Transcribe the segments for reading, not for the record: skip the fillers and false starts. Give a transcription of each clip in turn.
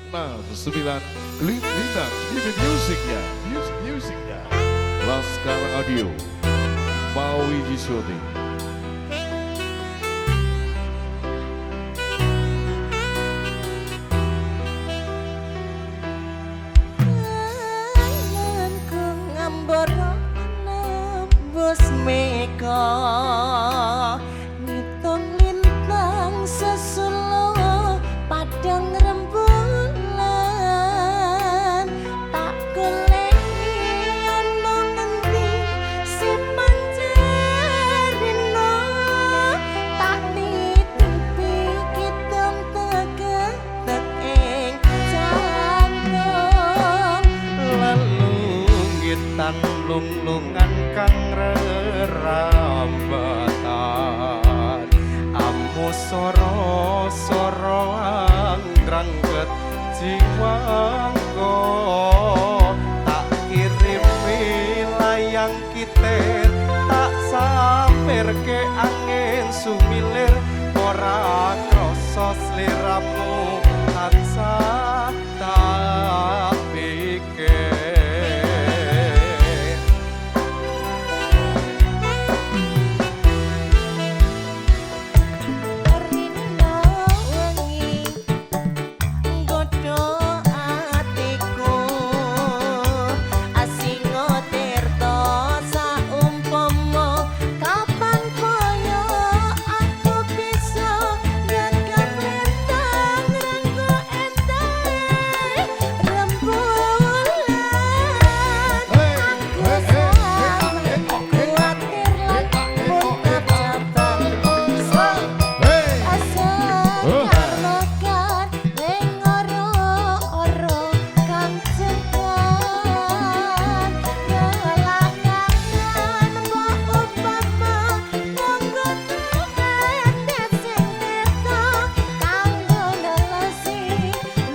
69 Lintang ini musiknya, musiknya Laskar Audio Maui Jisuti. Anganku ngambara nembus mega, ngitung lintang sesulo padang rembulan, tak goleki ana ngendi si panjerino, tak titipi kidung tegetek ing jantung. Lelunggitan lunglungan kang rerambatan, amu soro-soro angrangket jiwangga, tak kirimi layang kitir, tak sampirke angin sumilir, ora krasa sliramu tansah tak pikir. Rino wengi nggodho atiku, asingo tirta saumpama kapan kaya aku bisa nyekep lintang renggo endahe rembulan. Aku sampe kuwatir lan mung cabang Asekar mekar ing oro-oro kang cengkar, ngelak kangen mbok umpama monggo tuwete sing tirta kanggo nelesi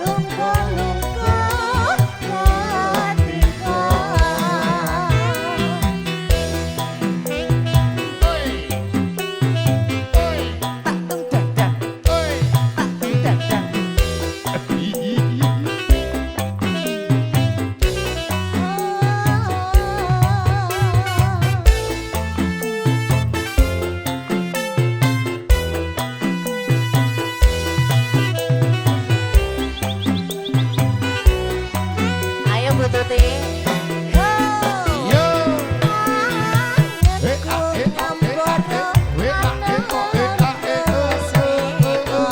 lungguh-lungguh katika. Tak tung dadang, tak tung dadang. Ayo Bu Tuti. Ho. Yo. Anganku ngambara anembus mega,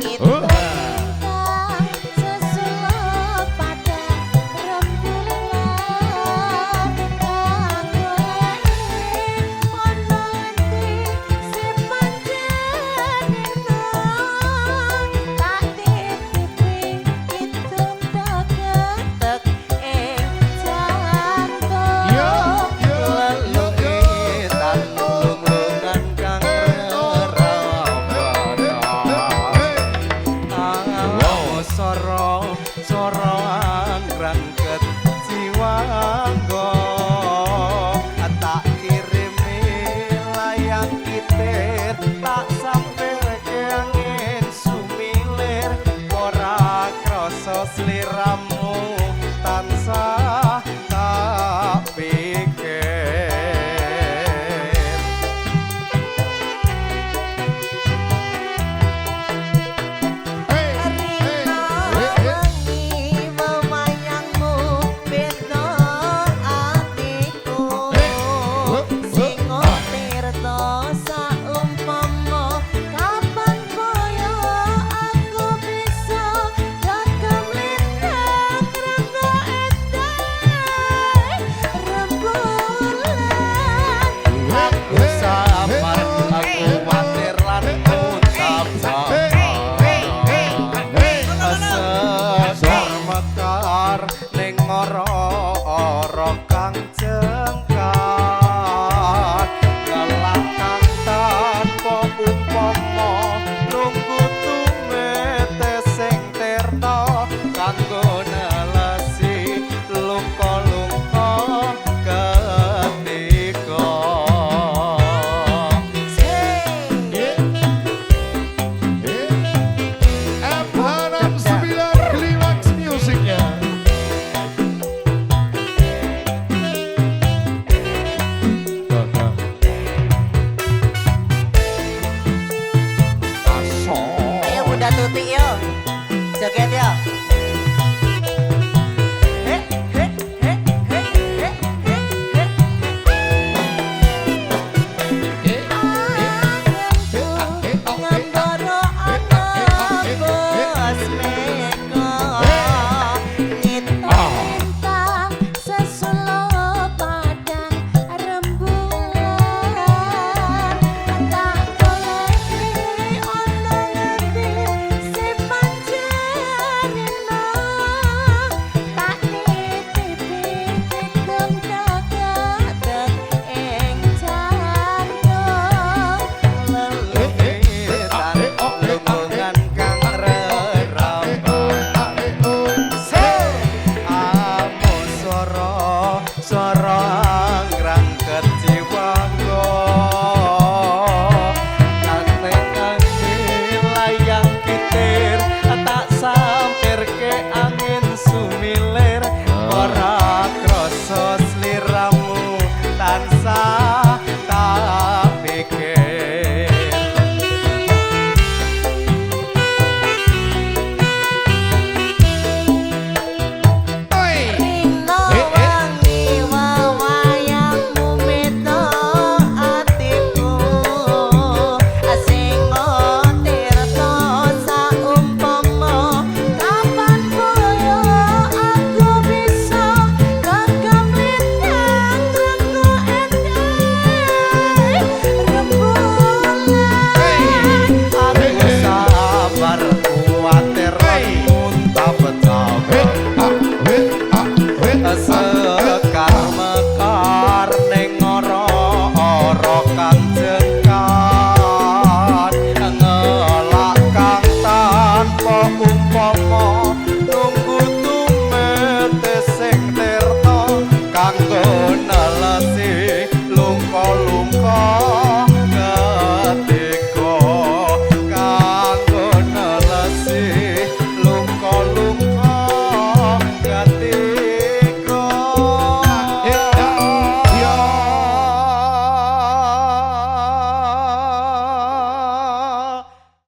ngitung lintang sesulo padang rembulan, tak goleki ana ngendi si panjenengan, tak titipi kidung tegetek ing jantung. Yo, yo, yo, yo. Lelunggitan lunglungan kang rerambatan, amu soro soro angrangket jiwangga, tak kirimi layang kitir, tak sampirke angin sumilir, ora krasa sliramu tansah tak pikir. Rino wengi wemayangmu beda atiku, singo tirta saumpama kapan kaya aku bisa dagem lintang. Joget ya.